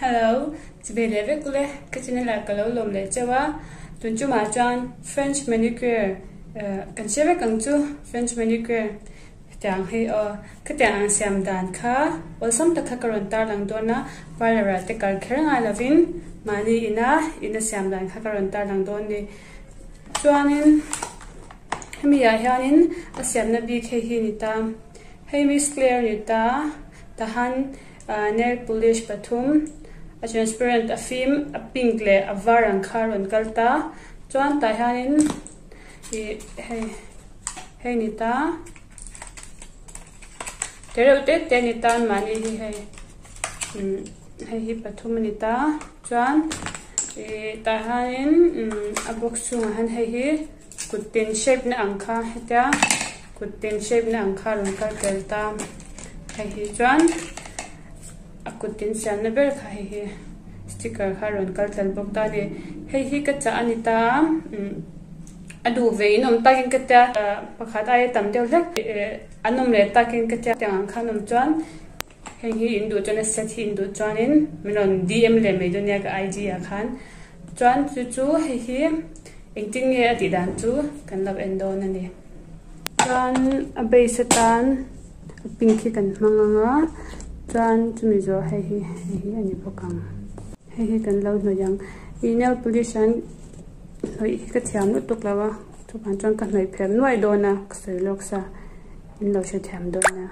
Hello, chibai leh vek ule, ka channel ah ka lo lawm leh cheu a, tun chumah chuan French manicure kan hria vek ang chu, French manicure hetiang hi aw, khatiang ang siam dan kha awlsam tak kha ka rawn tarlang dawn a, parlour ah te kal kher ngai lovin mahni ina ina siam dan kha ka rawn tarlang dawn ni. Chuanin hemi ah hianin a siamna bik hei hi a ni ta, hei Miss Claire a ni ta, tahan. Nail polish pathum, a transparent, a fim, a pink leh a var ang kha a rawn kal ta. Chuan tah hianin ih hei hei ni ta te reuh te te a ni ta mahni hi hei umm hei hi pathum a ni ta. Chuan ih tah hianin umm a box chhungah hian hei hi kut tin shape na ang kha hetia kut tin shape na ang kha a rawn kal tel ta hei hi chuan a kut tin siamna ber kha hei hi sticker kha a rawn kal tel bawk ta a ni hei hi ka chah a ni ta umm a duh ve in awm takin ka tia pakhat aia tam deuh hlek an awm leh takin ka tia tiang ang khan awm chuan. Heng hi in duh chuan a set hi in duh chuanin min rawn DM leh mai dawn nia ka IG ah khan. Chuan chu chu hei hi engtin nge a tih dan chu kan lo en dawn a ni. Chuan a base atan a pink hi kan hmang ang a, chuan chumi zawh hei hi hei hi a ni bawk ang. Hei hi kan lo hnawih ang. Ih nail polish an hnawih hi ka thiam lutuk lo a, chuvang chuan ka hnawih phelh nuaih dawn a, ka sawi lawk sa in lo hrethiam dawn a.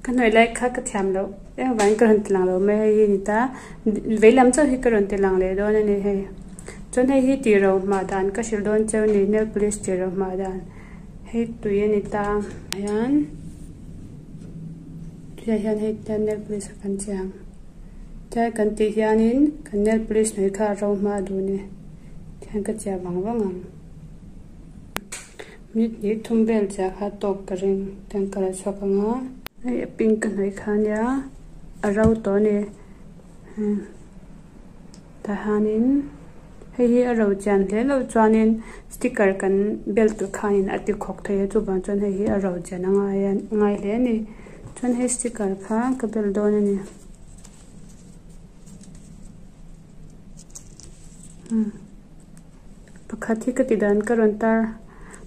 Ka hnuai lai kha ka thiam loh em avangin ka rawn ti lang lo mai hei hi a ni ta vei lam chauh hi ka rawn ti lang leh dawn a ni hei chuan hei hi tih ro hma dan ka hrilh dawn cheu a ni nail polish tih ro hma dan hei tui a ni ta hian tuiah hian hei tian nail polish a kan chiang tian kan tih hianin kan nail polish hnuai kha a ro hma duh a ni tihian ka chiah vang vang ang. Minute hnih thum vel chiah kha tawk ka ring tiang ka la chhuak ang a. Hei a pink ka hnawih kha ania a ro tawh a ni tah hianin hei hi a ro chian hle loh chuanin sticker kan bel tur khanin a ti khawk thei a chuvang chuan hei hi a ro chian a ngai a ngai hle a ni chuan hei sticker kha ka bel dawn a ni. Pakhat hi ka ti dan ka rawn tar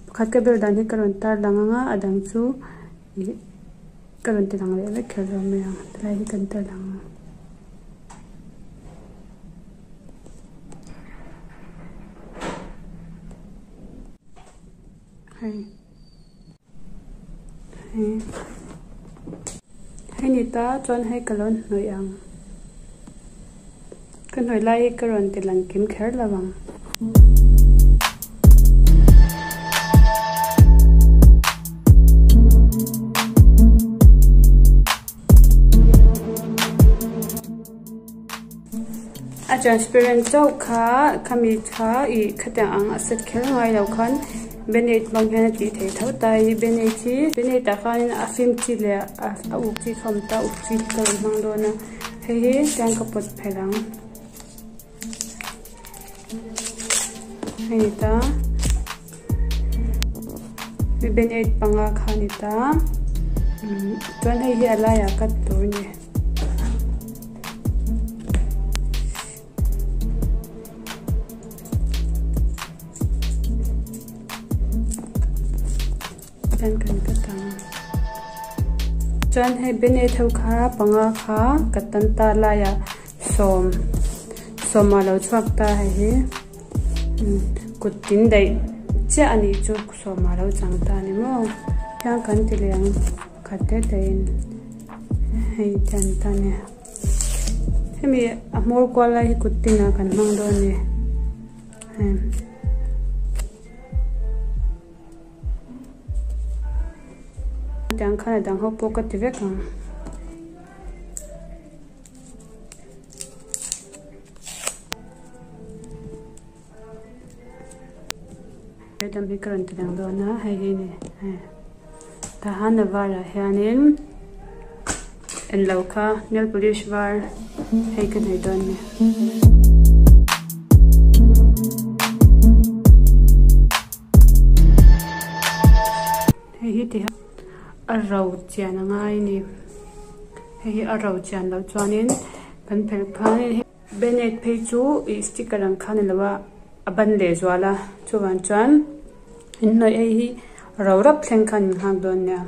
pakhat ka bel dan hi ka rawn tar lang ang a a dang chu ih ka rawn ti lang leh vek kher lo mai ang tilai hi kan tar lang ang. Hei hei hei ni ta chuan hei ka lo hnawih ang. Ka hnawih lai hi ka rawn ti lang kim kher lo ang. A transparent chauh kha khami kha ih khatiang ang a set kher ngai lo khan band-aid hmang hian a tih theih tho ta a band-aid hi band-aid ah khanin a fim chi leh a uk chi kha a awm ta a uk chi hi ka rawn hmang dawn a. Hei hi chuan ka pawt phelh ang. Hei ni ta. Mi band-aid panga kha ni ta. Chuan hei hi a laiah cut tur a ni. Chuan kan cut ang. Chuan hei band-aid ho kha panga kha ka tan ta laiah sawm sawm ah lo chhuak ta hei hi kut tin daih chiah a nih chu sawm ah lo chang ta a ni maw hian kan ti leh ang khat te te in hei te an ta a ni hemi a hmawr kual lai hi kut tin ah kan hmang dawn a ni hei. Tiang khan a dang ho pawh ka ti vek ang. He dam hi ka rawn ti lang dawn a hei hi ni hei tah hian a varah hianin englo kha nail polish var hei ka nei dawn a ni. Hei hi ti a ro chian a ngai a ni hei hi a ro chian loh chuanin. Kan phelh khanin hei band-aid phei chu ih sticker ang kha ni lo a a ban leh zual a chuvang chuan inhnawih hei hi ro rap thleng khan in nghak dawn nia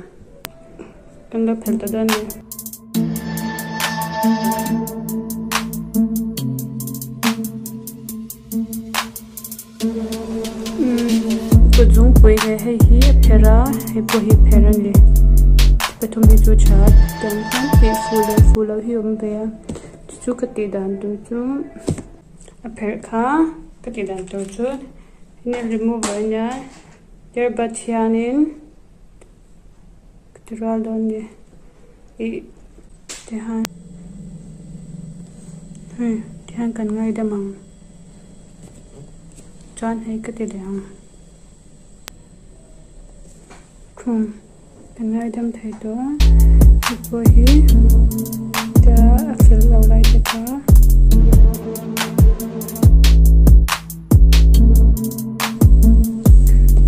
kan lo phelh ta dawn a ni. Kut zungpui leh hei hi a pherh a hei pawh hi pherh a ni pathum hi chu tha tiang hian tih fuh leh fuh loh hi a awm ve a chu chu ka tih dan tur chu a pherh kha ka tih dan tur chu nail remover a nia earbud hianin ka ti rual dawn a ni ih tihian hei tihian kan ngaidam ang. Chuan hei ka ti leh ang khum kan ngaidam thei tawh a hei pawh hi ta a fel lo lai te kha.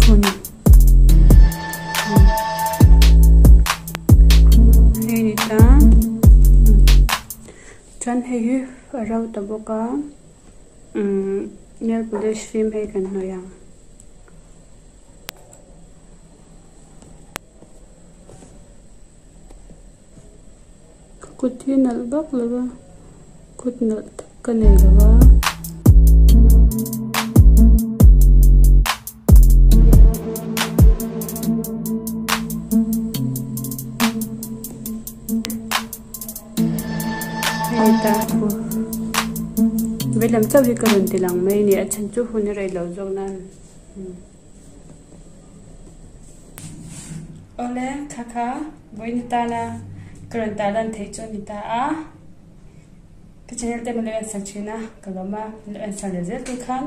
Khum hei ni ta chuan hei hi a ro ta bawk a. Umm nail polish fim hei kan hnawih ang. Ka kut hi nalh vak lo va kut nalh tak ka nei lo va. Hei ta thu veilam chauh hi ka rawn ti lang mai a ni a chhan chu hun a rei lo zawk nan awle kha kha vawiin atana ka rawn tah lan theih chu a ni ta a ka channel te min lo en sak thin a ka lawm a min lo en sak leh zel tur khan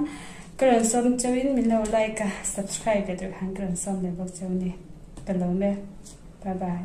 ka rawn sawm chauhin min lo like a subscribe leh tur khan ka rawn sawm leh bawk chauh a ni ka lawm e bye bye.